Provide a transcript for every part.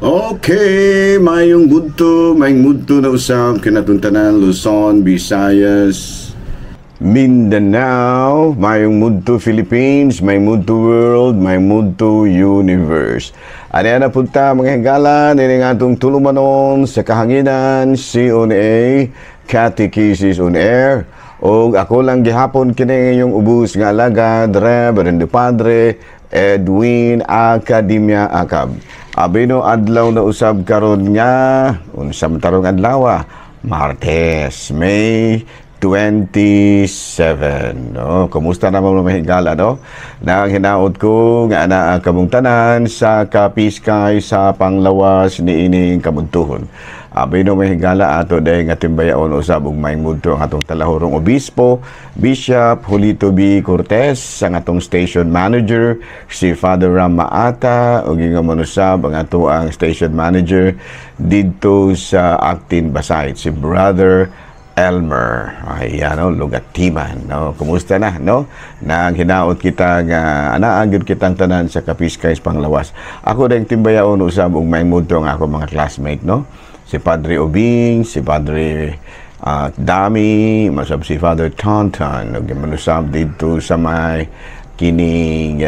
Okay, mayong mudto na usab kanatong tanan, Luzon, Visayas, Mindanao, mayong mudto Philippines, mayong mudto world, mayong mudto universe. Ani na punta, mga higala, nini nga atong tulumanon sa kahanginan, CONA, Catechesis on Air. Og ako lang gihapon kini inyong ubos nga alagad, Reverend Padre Edwin Academia Acab. Abino adlaw na usab karon nga unsa man tarong adlaw? Martes, May 27, no? Kumusta naman, mga higala, no? Nang hinaot ko nga anaa kamong tanan sa kapiskay sa panglawas niining kabuntuhon. Abi no, mga higala, ato day nga timbayaon usab ug maayong mudto ang atong talahurong obispo, Bishop Julito B. Cortez, ang atong station manager si Father Ram Maata, ug ingon man usab ang ato ang station manager didto sa Actin Basait, si Brother Elmer. Ayan, no, Lugatiman, no? Kumusta na, no? Nang hinaot kita nga anaa gyud kitang tanan sa kapiskay sa panglawas. Ako ding timbayaon usab ug maayong mudto ang ako mga classmate, no? Si Padre Obing, si Padre Dami, masab si Father Tonton, ug manusab didto sa may kining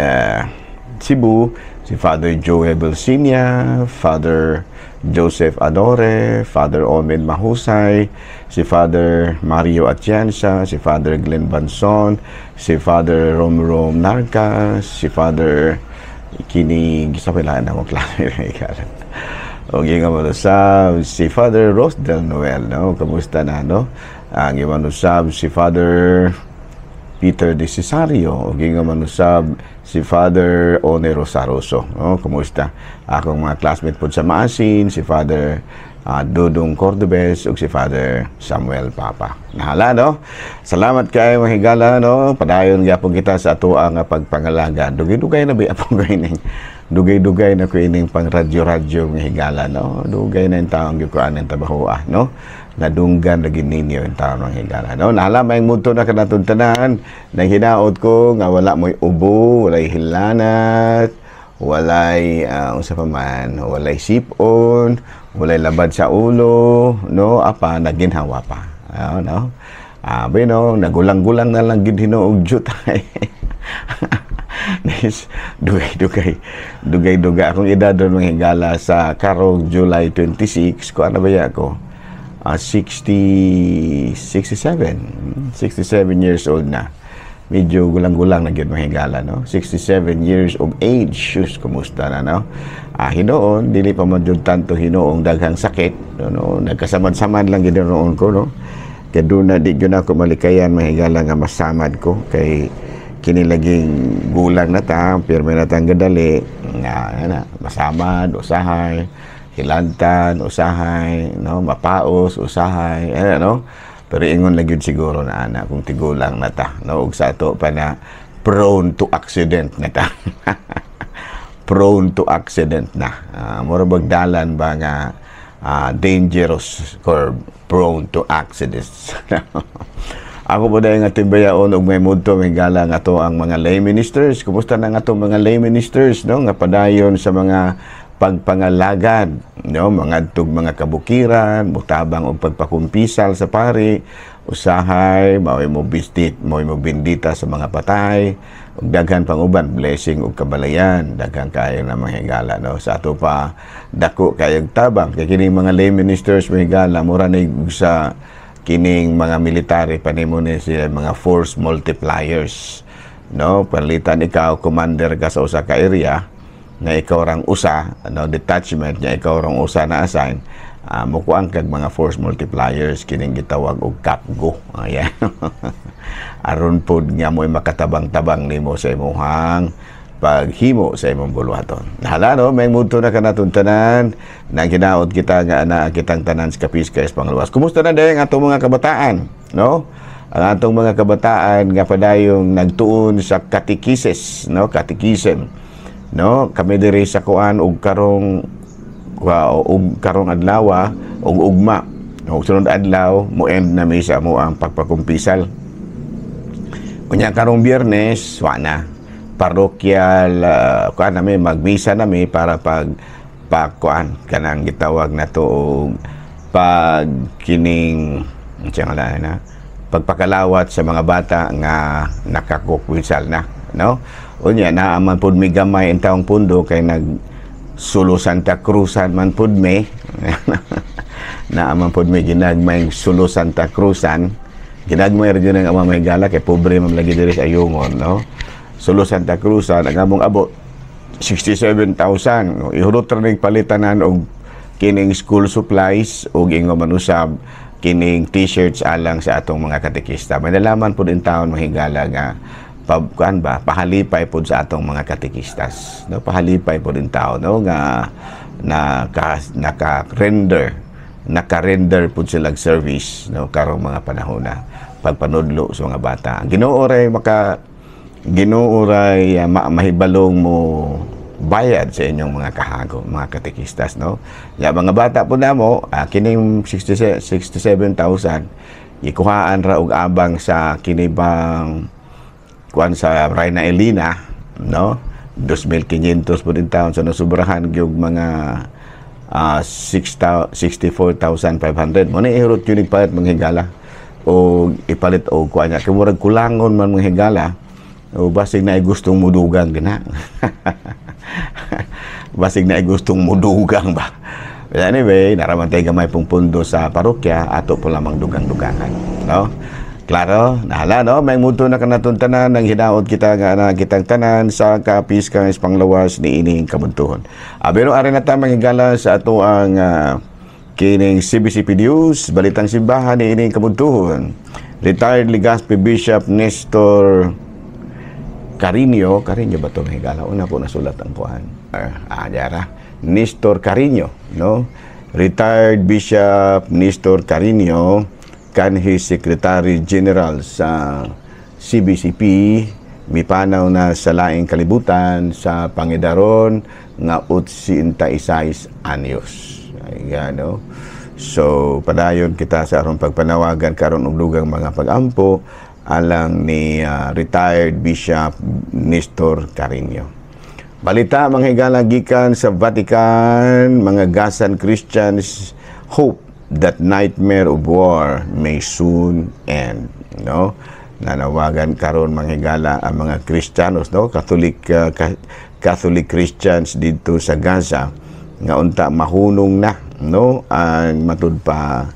Cebu, si Father Joe Belsinia, Father Joseph Adore, Father Omen Mahusay, si Father Mario Atienza, si Father Glenn Banson, si Father Romrom Narca, si Father kining sa pila na mo klase. O nga mo usab si Father Rose del Noel, no? Kamusta na, no? Ang iwan usab si Father Peter de Cesario, ug nga manusab si Father One Rosaroso, no? Kumusta akong mga classmate pod sa Maasin, si Father Dudong Cordobes ug si Father Samuel Papa. Nahala, no? Salamat kay, mga higala, no? Padayon gyapon kita sa ato ang pagpangalaga. Dugay-dugay na ba po ining, dugay-dugay na ko ining pang radyo-radyo, mga higala, no? Dugay na yung taong gyud ko anang trabaho, no? Nadunggan lagi ninyo yung taon, mga higala, no? Nahala, may mudto na kanatong tanan. Nang hinaot ko nga wala mo'y ubo, walay hilanat, walay unsa pa man, walay sipon, walay labad sa ulo, no? Apa naginhawa pa. No? Bueno, nagulang-gulang na lang gid hinuog jutay. Nis, dugay-dugay. Dugay-dugay. Akong edad doon, mga higala, sa karong July 26, ko ano ba ya ako? 60, 67. 67 years old na. Medyo gulang-gulang na gyud, mga higala, no? 67 years of age. Sus, kumusta na, no? Hinuon, dili pa man jud tanto hinuong daghang sakit, no? Nagkasamad-samad lang gid noon ko, no? Kaya doon na di gyud ako malikayan, mga higala, nga masamad ko kay kini laging gulang na ta, pirmi na tang gadali nga na masamad usahay, hilantan usahay, no, mapaos usahay, ano, no? Pero ingon lang gyud siguro na ana kung tigulang na ta, no, ug sa ato pa na prone to accident na ta, prone to accident na. Mura bagdalan ba nga dangerous or prone to accidents. Ako po dahil nga timbayaon og may mudto, may gala nga to ang mga lay ministers. Kumusta na nga to mga lay ministers, no, nga padayon sa mga pagpangalagad, no, mga tug mga kabukiran, mutabang og pagpakumpisal sa pari, usahay mao'y mo bistit, mao'y mo bindita sa mga patay, ug daghan pang uban, blessing ug kabalayan, daghan kaayo na, mga higala, no? Sa ato pa dako kayog tabang kay kining mga lay ministers, mga higala, mura ni sa kining mga military panimo ni sila mga force multipliers, no? Panalitan ikaw commander ka sa usa ka area nga ikaw rang usa, no, detachment nya ikaw rang usa na assign, mukuan kag mga force multipliers, kining gitawag og CAPGO. Ayan, aron pod nga mo'y makatabang-tabang nimo sa imong paghimo sa imong buluhaton. Nahala, no, may mudto na kanatong tanan, nang hinaot kita nga ana kitang tanan sa kapiskay sa pangluwas. Kumusta na dayang atong mga kabataan, no? Ang atong mga kabataan nga padayong nagtuon sa catechesis, no, catechism. No, kami diri sa kuan og karong adlaw og ugma. Og sunod adlaw mo end na mi sa amo ang pagpakumpisal. Unya karong Biyernes, wa na parokyal, kuan nami, magmisa nami para pag Pagkuan kanang gitawag na to og pag kining unsa nga na pagpakalawat sa mga bata nga nakakukwitsal na, no? Unya naa man pud mi gamay in taong pundo kay nag Sulo Santa Cruzan man pud mi. Naa man pud mi ginagmay Sulo Santa Cruzan. Ginagmay ra jud ang amang mahigala kay pobre man lagi diri sa Ayungon, no? Sulo Santa Cruzan ang among abot 67,000, no? Ihurot ra ning palitanan og kining school supplies ug ingon man usab kining T-shirts alang sa atong mga katekista. May nalaman pud in taon, mahigala, nga kuan ba, pahalipay pud sa atong mga katekistas, no? Pahalipay pud in taon, no, nga naka-render pud sila service, no, karong mga panahon na pagpanudlo sa mga bata. Ang Ginoo ray maka Ginoo ray mahibalong mo bayad sa inyong mga kahago, mga katekistas, no? Ya, mga bata po namo, kining 60 67,000 ikuhaan ra og abang sa kinibang kuan sa Reyna Elena, no? 2,500 po din taon, so nasubrahan gyud mga 64,500. Mo na ihurot yun ipalit, mga higala, o ipalit og kuan niya kay murag kulangon man, mga higala, o basig na gustong mudugang gina, basig na gustong mudugang ba. But anyway, naraman tayo gamay pong pundo sa parokya, ato po lamang dugang-dugangan, no? Klaro, nahala, no? May muto na kanatong tanan, nang hinaot kita nga na kitang tanan sa kapiskang panglawas ni ining kabuntuhon. Pero ari na ta, mga higala, sa ato ang kining CBCP News, Balitang Simbahan ni ining kabuntuhon. Retired Legazpi Bishop Nestor Carino, Carino ba ito, mga higala? Una po nasulat ang kuhan. Yara. Nestor Carino, no? Retired Bishop Nestor Carino, kanhi Secretary General sa CBCP, mipanaw na sa laing kalibutan sa pangidaron nga 86 anyos. Ayan, no? So, padayon kita sa aron pagpanawagan karon og dugang mga pagampo alang ni retired Bishop Nestor Carino. Balita, mga higala, gikan sa Vatican, mga Gazan Christians hope that nightmare of war may soon end, no? Nanawagan karon, mga higala, ang mga Kristiyanos, no, Catholic Christians dito sa Gaza nga unta mahunong na, no, ang matud pa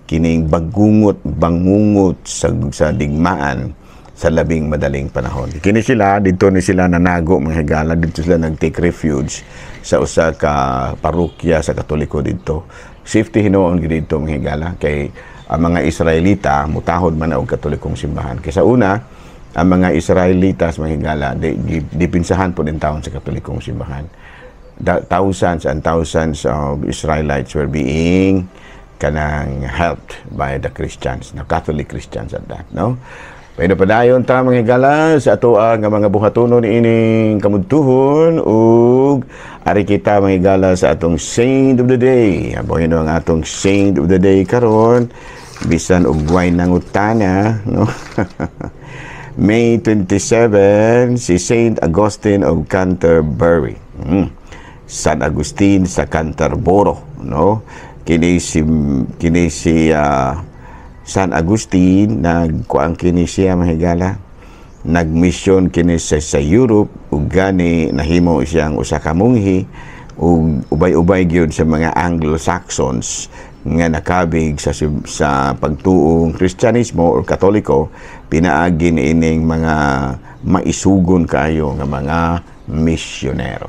kining bagungot bangungot sa digmaan sa labing madaling panahon. Kini sila dito ni sila nanago, mga higala, dito sila nag-take refuge sa usa ka parokya sa Katoliko dito. Safety hinuon gid dito, mga higala, kay ang mga Israelita mutahod man og Katolikong simbahan. Kay sa una, ang mga Israelitas, mga higala, dipinsahan po din taon sa Katolikong simbahan. Thousands and thousands of Israelites were being kanang helped by the Christians, the Catholic Christians at that, no? Pero padayon ta, mga higala, sa ato ang mga buhatonon ining kamudtuhon ug ari kita, mga higala, sa atong saint of the day. Aboy no ang atong saint of the day karon bisan og way nangutana, no? May 27, si Saint Augustine of Canterbury. San Agustin sa Canterboro, no? Kini si San Agustin, nagkuan kini siya, mahigala, nagmisyon kini sa Europe ug gani nahimo siyang usa ka monghe ug ubay-ubay gyud sa mga Anglo-Saxons nga nakabig sa pagtuong Kristyanismo or Katoliko pinaagi niining mga maisugon kaayo nga mga misyonero.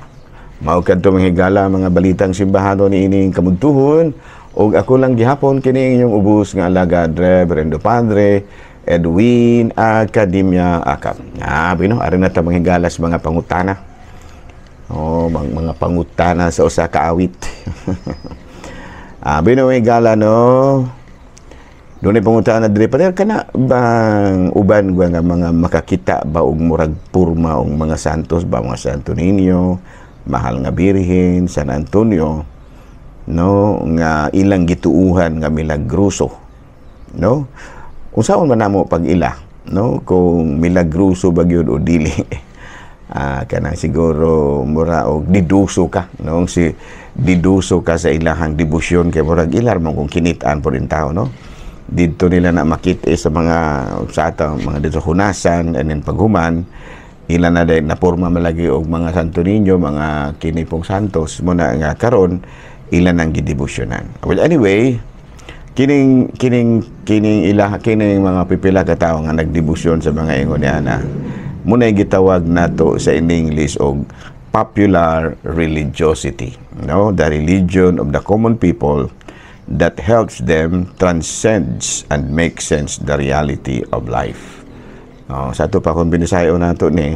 Mao kadto, mga higala, mga balitang simbahano niining kamudtuhon ug ako lang gihapon kini inyong ubos nga alagad, Reverendo Padre Edwin Academia Acap. Bino, ari na ta, mga higala, sa mga pangutana. Oh, mga pangutana sa usa ka awit. Bino, mga higala, no. Doon ay pangutana diri, "Pader, kana bang uban ba nga mga makakita ba og murag purma og mga santos ba, mga Santo Niño, Mahal nga Birhen, San Antonio, no, nga ilang gituuhan nga milagroso, no? Unsaon man namo pag-ila, no, kung milagroso ba gyud o dili?" Kanang siguro mura og diduso ka, no? Si diduso ka sa ilahang debosyon kay murag ilar mo kung kinit-an po rin tao, no? Didto nila na makita sa mga sa ato mga dito hunasan, and then paghuman ila na dahil napurma malagi og mga Santo Niño, mga kinipong santos mo na nga karon ila nang gidebosyonan. Well, anyway, kining ila kining mga pipila ka tawo nga nagdebosyon sa mga ingon niya na muna gitawag nato sa in English og popular religiosity, no? The religion of the common people that helps them transcends and make sense the reality of life. Oh, sa ato pa kung binisayo nato ni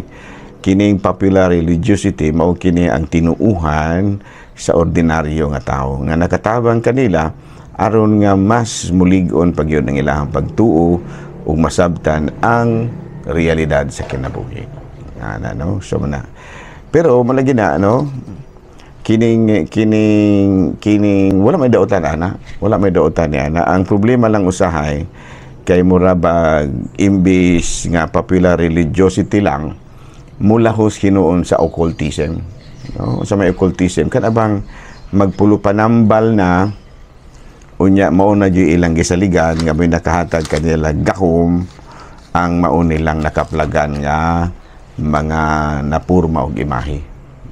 kining popular religiosity, mao kini ang tinuuhan sa ordinaryo nga tawo nga nakatabang kanila aron nga mas mulig-on pagyud ang ilahang pagtuo ug masabtan ang realidad sa kinabuhi. Ana, no? So na. Pero malagi na, no, kining wala may dautan ana, wala may dautan ni ana. Ang problema lang usahay kay mura bag imbis nga popular religiosity lang, mulahos hinuon sa occultism, no? Sa may occultism, kana bang magpulupanambal na, unya mao na gyud ilang gisaligan nga may nakahatag kanila gahom ang mao nilang nakaplagan nga mga napurma og imahe,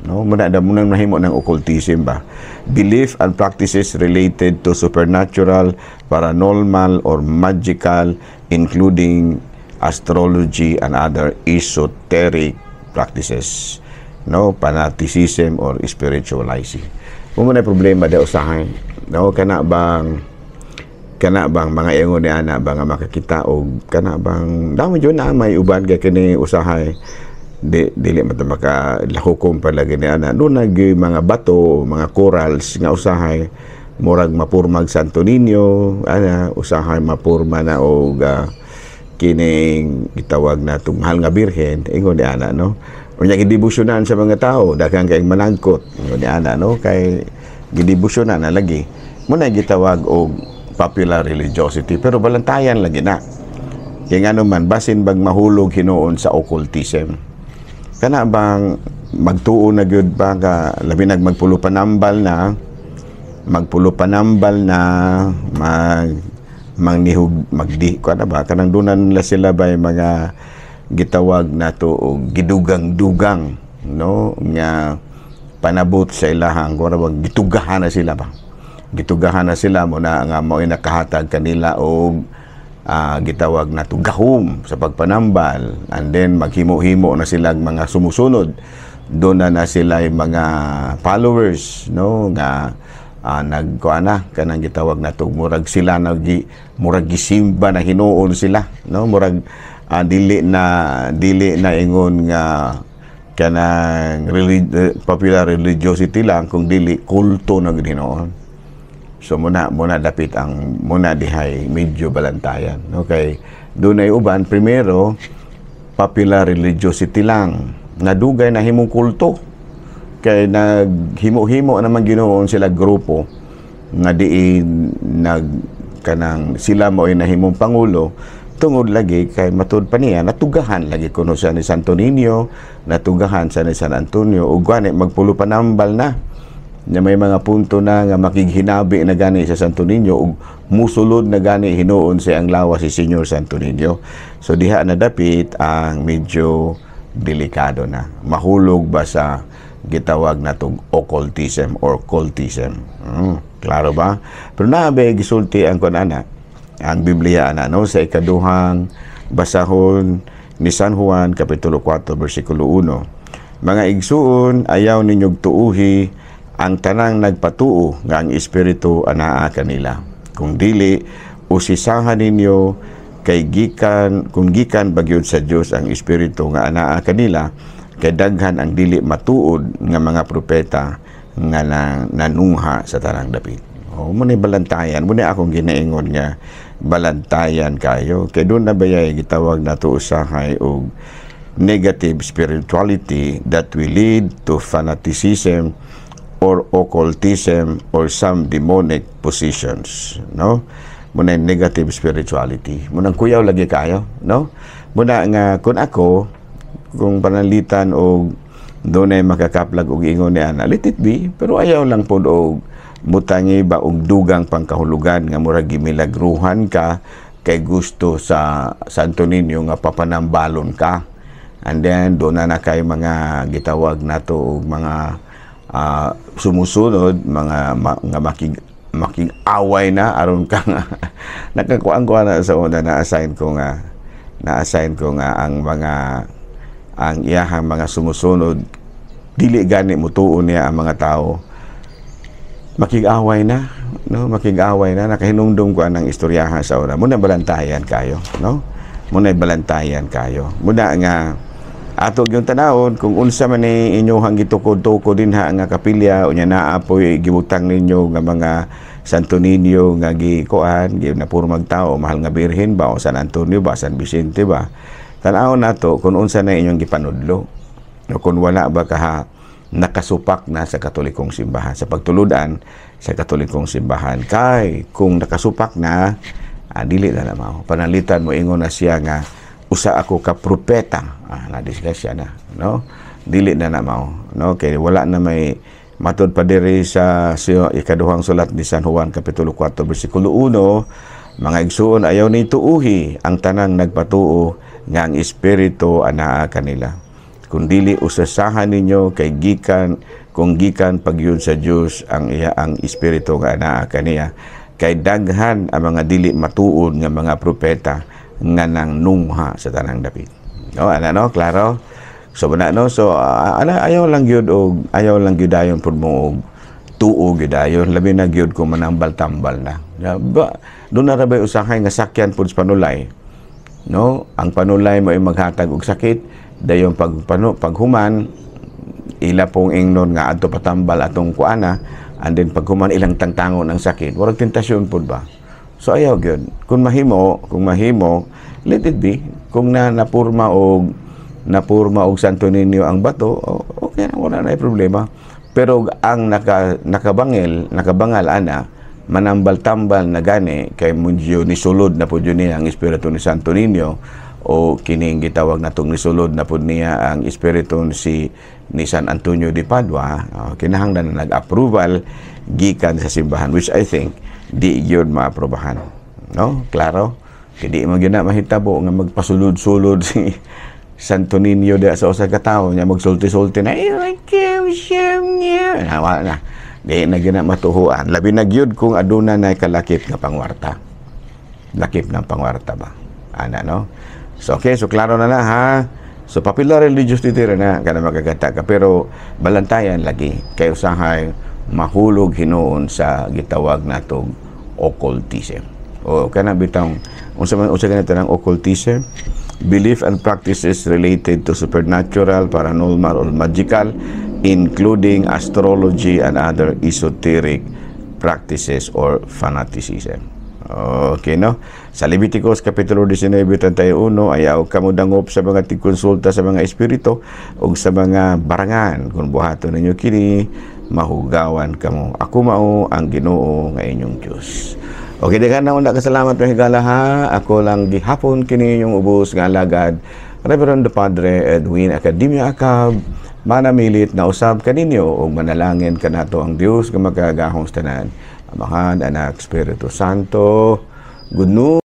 no? Muna da munang nahimo ng occultism ba, belief and practices related to supernatural, paranormal or magical, including astrology and other esoteric practices, no? Fanaticism or spiritualizing. Kung mo na problema da usahay, no? Kana bang mga ingon ni ana ba nga makakita og kana bang damo jud na may uban kay kini usahay di dili man ta maka lahukom pa lagi ni ana, doon nag mga bato, mga corals nga usahay murag mapurmag Santo Niño ana, usahay mapurma na og kining gitawag na mahal nga Birhen, ingon ni ana, no? Unya gidebosyonan sa mga tao, daghan kay manangkot, ingon ni ana, no? Kay gidebosyonan na lagi mo na gitawag og popular religiosity, pero balantayan lagi na kay ngano man basin bag mahulog hinuon sa occultism, kana bang magtuo na gyud ba ka, labi nag magpulupanambal na mag mangnihog magdi kana ba, kanang dunan nila sila bay mga gitawag nato og gidugang-dugang, no, nga panabot sa ilahang kuno bang gitugahan na sila ba, gitugahan na sila mo na nga mao'y nakahatag kanila og gitawag nato gahom sa pagpanambal, and then maghimo-himo na sila mga sumusunod, doon na na sila mga followers, no, nga nagkuan na kanang gitawag nato murag sila nagi murag gisimba na hinuon sila, no? Murag dili na ingon nga kanang popular religiosity lang kung dili kulto na gid hinuon. So muna dapit ang muna dihay medyo balantayan. Okay, dunay uban primero popular religiosity lang, nadugay na himong kulto kay naghimo-himo naman ginuon sila grupo nga diin nag kanang sila mo ay nahimong pangulo tungod lagi kay matud pa niya natugahan lagi kuno siya ni Santo Niño, natugahan sa ni San Antonio, ug gani magpulo panambal na nya may mga punto na nga makighinabi na gani sa Santo Niño ug musulod na gani hinuon sa ang lawas si Señor Santo Niño. So diha na dapit ang medyo delikado na mahulog ba sa gitawag natong occultism or cultism. Klaro ba? Pero nabe gisulti ang kun ana, ang Biblia ana, no, sa ikaduhang basahon ni San Juan kapitulo 4 bersikulo 1. "Mga igsuon, ayaw ninyog tuuhi ang tanang nagpatuo nga ang espiritu anaa kanila. Kung dili, usisahan ninyo kay gikan kung gikan bagyod sa Dios ang espiritu nga anaa kanila, kay daghan ang dili matuod nga mga propeta nga nanungha sa tanang dapit." Oh, mo ni balantayan, mo ni akong ginaingon nga balantayan kayo. Kay doon na bayay gitawag nato usahay og negative spirituality that will lead to fanaticism or occultism or some demonic positions, no? Muna negative spirituality. Munang kuyaw lagi kayo, no? Muna nga kun ako Kung pananglitan og dunay makakaplag og ingon ni ana, let it be, pero ayaw lang pod og butangi ba og dugang pangkahulugan nga murag gimilagruhan ka kay gusto sa Santo Niño nga papanambalon ka. And then doon na na kay mga gitawag nato og mga sumusunod, mga nga makig-away na aron ka nga nakakuan ko na sa una, na-assign ko nga ang iyahang mga sumusunod, dili gani mutuo niya ang mga tao, makig-away na, no? Makig-away na. Nakahinumdum ko anang istoryahan sa una. Muna balantayan kayo, no? Muna balantayan kayo muna nga ato yung tanawon kung unsa man ni inyong gitukod-tukod dinha nga kapilya. Unya naa poy gibutang ninyo nga mga Santo Niño nga gikuan, gi na puro magtao, Mahal nga Birhen ba o San Antonio ba, San Vicente ba, tan-awon nato kung unsa na inyong gipanudlo o kung wala ba kaha nakasupak na sa Katolikong simbahan, sa pagtuludan sa Katolikong simbahan. Kay kung nakasupak na, dili na na mao pananglitan mo ingon na siya nga usa ako ka propeta, na disgrasya na, no? Dili na na mao, no? Kay wala na may matod pa diri sa ikaduhang sulat ni San Juan, kapitulo 4, bersikulo 1: "Mga igsuon, ayaw ni tuuhi ang tanang nagpatuo nga ang espiritu anaa kanila, kundili usasahan ninyo kay gikan kung gikan pagyud sa Dios ang iya ang espiritu nga anaa kaniya, kay daghan ang mga dili matuod nga mga propeta nga nang nungha sa tanang dapit." No, ana, no, klaro. So bana, no, so ana, ayaw lang gyud og ayaw lang gyud dayon pud mo og tuo gyud dayon, labi na gyud kung manambal-tambal na. Ya, ba, doon na rabay usahay nga sakyan pud sa panulay. No, ang panulay mo ay maghatag og sakit, dayon pag paghuman ila pong ingnon nga adto patambal atong kuana, and then paghuman ilang tangtangon ang sakit. Warag tentasyon pud ba? So ayaw gyud. Kung mahimo, let it be. Kung na napurma og Santo Niño ang bato, okay na, wala na problema. Pero ang nakabangal ana, manambal-tambal na gani kay medyo nisulod na pud yun niya ang espiritu ni Santo Niño o kining gitawag natong nisulod na pud niya ang espiritu si ni San Antonio de Padua, kinahanglan na nag-approval gikan sa simbahan, which I think di gyud maaprobahan, no? Klaro kay di man gyud na mahitabo nga magpasulod-sulod si Santo Niño diha sa usa ka tawo nya magsulti-sulti na na, wala na, di na gyud na matuhuan, labi na gyud kung aduna na kalakip nga pangwarta, lakip ng pangwarta ba ana, no? So okay, so klaro na na ha. So popular religiosity ra na kana magagata ka, pero balantayan lagi kay usahay mahulog hinuon sa gitawag natong occultism o kana bitang unsa man, unsa ganito ng occultism: belief and practices related to supernatural, paranormal or magical, including astrology and other esoteric practices or fanaticism. Okay, no? Sa Leviticus Kapitulo 19, 31, ayaw kamo dangop sa mga tigkonsulta sa mga espiritu o sa mga barangan. Kung buhaton ninyo kini, mahugawan kamo. Ako mao ang Ginoo nga inyong Diyos. Okay, daghan na una kasalamat, mga higala ha. Ako lang gihapon kini inyong ubos nga alagad, Reverend Padre Edwin Academia Acab, manamilit na usab kaninyo ug manalangin kanato ang Dios nga makagagahom sa tanan. Amahan, Anak, Espiritu Santo. Good noon.